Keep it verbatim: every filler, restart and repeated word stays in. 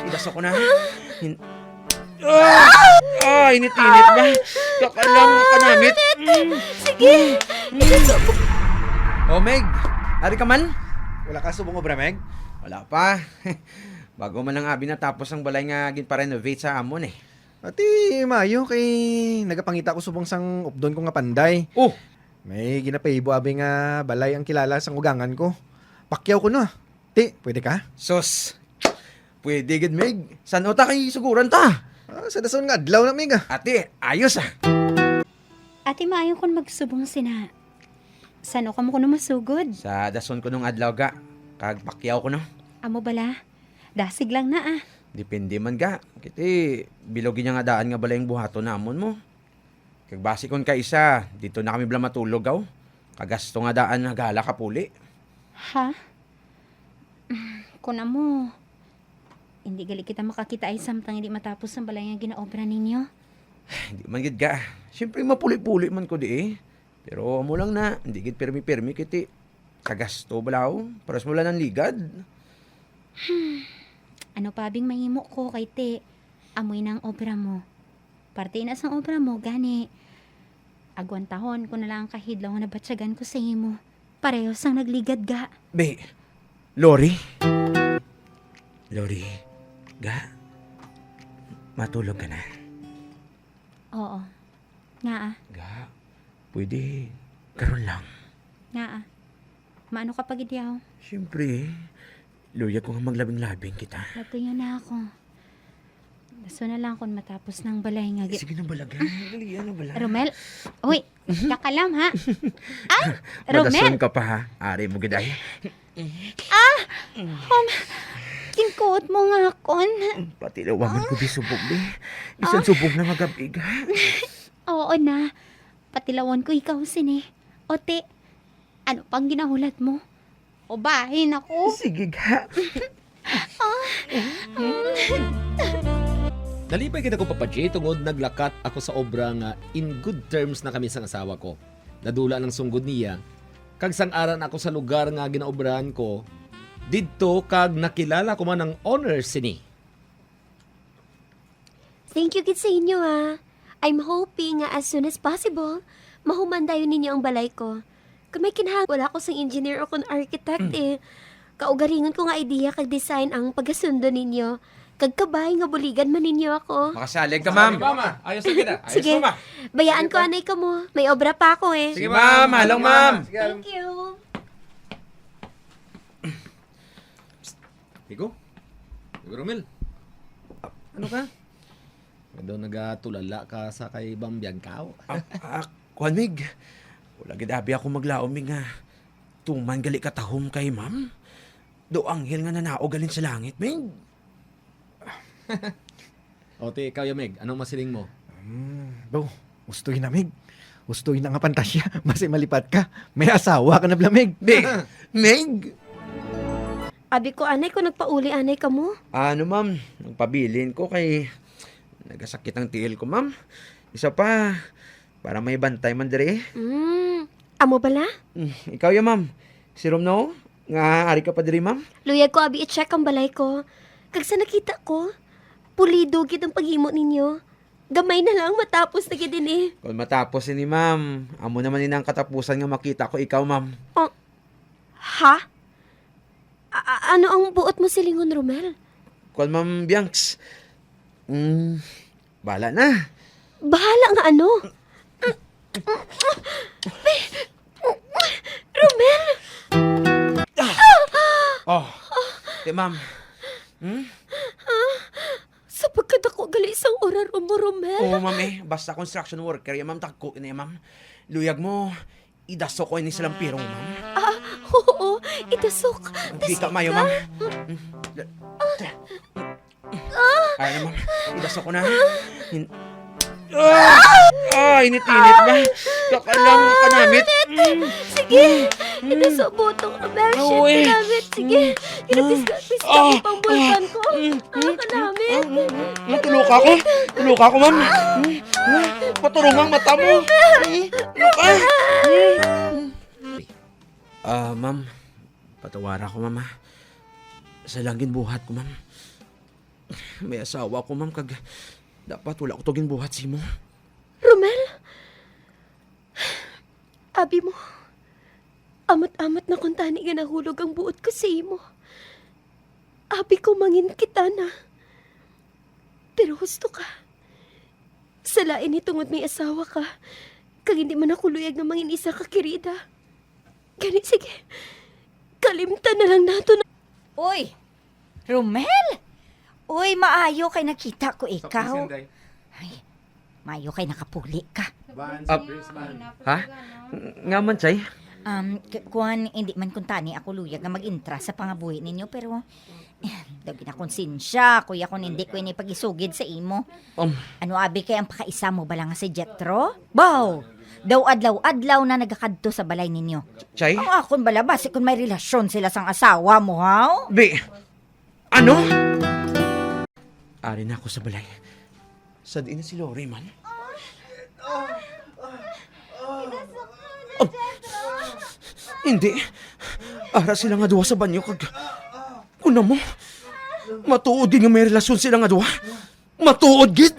Idaso ko na. Hin- Ah! Ah, init-init ba? Kakalang kanamit. Mm. Sige. Mm. Oh, Meg. Ari ka man? Wala ka subong obra, Meg? Wala pa. Bago man lang abi natapos ang balay nga ginpa-renovate sa amon eh. Ati, maayo kay nagapangita ko subong sang updon ko nga panday. Oh! May ginapahibo abi nga balay ang kilala sang ugangan ko. Pakyaw ko no. Ti, pwede ka? Sus, pwede gid, Meg. San-o ta kay suguran ta? Ah, sa dason nga adlaw na, Meg, ah. Ati, ayos, ah. Ati, maayo kon magsubong sina. San-o kamo kuno masugod? Sa dason kunong adlaw, ga. Kag pakyaw ko, no? Amo bala? Dasig lang na, ah. Depende man, ga. Kiti, bilog niya nga daan nga balay ang buhaton namon mo. Kag basi kon kaisa, dito na kami bala matulog, aw. Kagasto nga daan nga gala ka puli. Ha? Kun amo, hindi gali kita makakita ay samtang hindi matapos ang balay nga ginaobra ninyo. Hindi man gid ga. Siyempre, mapuli-puli man ko di eh. Pero amo lang na, hindi gid pirmi-pirmi kiti. Kagasto bala, aw. Paras mo lang ang ligad. Hmm. Ano pa bing mahimo ko kay ti, amoy nang obra mo. Parte na sang obra mo, gani. Agwantahon ko na lang ang kahidlaw nga nabatyagan ko sa imo. Pareho sang nagligad ga. Be, Lori? Lori, ga? Matulog ka na? Oo. Nga ah. Ga, pwede karon lang. Nga ah. Maano ka pa gid yaw? Siyempre, luya ko nga maglabing-labing kita. Matuyo na ako. Daso na lang kung matapos ng balay nga gi- Sige na bala, ga. Dali, ano bala? Romel? Uy, kakalam ha? Ay, Romel! Madason ka pa ha? Ari mo gid ay. Ah! Um, kinkuot mo nga akon. Patilawangan ko di subog, be. Bisan Ah. subog na nga gabi, ga. Oo na. Patilawon ko ikaw, sini. Ote, ano pang ginahulat mo? Ubahin ako. Sige, ga. Nalipay gid ako, Papa J, tungod naglakat ako sa obra nga in good terms na kami sang asawa ko. Nadula ang sunggod niya, kag sang-aran ako sa lugar nga ginaobrahan ko didto, kag nakilala ko man ang owner sini. Thank you gid sa inyo, ha. I'm hoping nga as soon as possible, mahuman dayon ninyo ang balay ko. Kung may kinahang, wala ko sang engineer o kon architect, Mm. eh. Kaugalingon ko nga idea kag design ang pagasundo ninyo. Kag kabay nga buligan man ninyo ako. Makasalig ka, ma'am. Mama, ayos na kita. Ayos, Sige. mama. Bayaan ko, anay kamo. May obra pa ako, eh. Sige, ma'am. Halong, ma'am. Sige, Thank you. Higo? Higo, Romel. Ano ka? Daw nagatulala ka sa kay Bambiang Kao. Ah, ah, kuwan, Mig. Wala gid abi ako maglaom, Mig, nga tuman gali katahom kay ma'am. Daw anghel nga nanaog halin sa langit, Mig. O, ti, ikaw, ya, Meg, anong masiling mo? Hmm, daw, gusto yun na, Meg. Gusto yun na nga pantasya. Basi malipat ka. May asawa ka na bala, Meg. Be, Meg! Abi ko, anay, kung nagpauli, anay ka mo? Ano, ma'am? Nagpabilin ko kay nagasakit ang tiil ko, ma'am. Isa pa, para may bantay man diri. Mm. Amo bala? Mm, ikaw ya, ma'am. Si Romno, nga ari ka pa diri, ma'am? Luyag ko, abi, i-check ang balay ko. Kag sa nakita ko, pulido gid ang paghimo ninyo. Gamay na lang, matapos na gid ini. Kung matapos ini, ma'am, amo naman ini ang katapusan nga makita ko ikaw, ma'am. Oh. Ha? A-, a-, ano ang buot mo silingon, Romel? Kwan, Ma'am Bianx. Mm, bahala na. Bahala nga ano? Romel! Oh, di, ma'am. Hmm? Sa pagkadako gali sang orar mo, Romel? Oo, ma'am, eh. Basta construction worker, ya, ma'am. Tagko ini, ma'am. Luyag mo, idasok ko ini sa lampirong, ma'am. Ah, oo, idasok. Kita Dasig mayo, ka. ma'am. Ay, ma'am, idasok ko na. Hin- Ah! Ah, init-init ba? Kakalang kanamit. Mm. Sige, Mm. idasok butong, Romel. Shit, Uy. kanamit. Sige, Mm. ginapis-kapis Ah. ko pang bulkan ko. Mm. Ang kanamit. Mm. Tuloka ko. Tuloka ko, ma'am. Mm. Paturong ang mata mo. Mm. Tuloka. Mm. Ah, ma'am. Patawara ko, ma'am, ha. Sa lang ginbuhat ko, ma'am. May asawa ko, ma'am, kag dapat wala ko to ginbuhat sa imo. Romel? Abi mo, amat-amat na kuntani nga nahulog ang buot ko sa imo. Abi ko mangin kita na. Pero husto ka. Sa lain ni tungod may asawa ka, kag hindi man ako luyag nga mangin isa ka kirida. Gani, sige. Kalimtan na lang nato na. Uy! Romel! Uy, maayo kay nakita ko ikaw. Ay, maayo kay nakapuli ka. Ah, ha? Nga man, Chay? Um, k- kuwan, hindi man kuntani ako luyag nga mag-intra sa pangabuhi ninyo, pero, eh, daw ginakonsensya ko ya kung hindi ko ini pag-isugid sa imo. Um, Ano abi kay ang pakaisa mo bala nga si Jethro? Baw! Daw adlaw-adlaw na nagakadto sa balay ninyo. Chay? Ang akon bala, basi kung may relasyon sila sang asawa mo, haw? Bi, ano? Ari na ako sa balay. Sa diin na si Lori man? Oh, hindi. Ara sila nga duha sa banyo kag, kuno mo, matuod gid nga may relasyon sila nga duha. Matuod gid.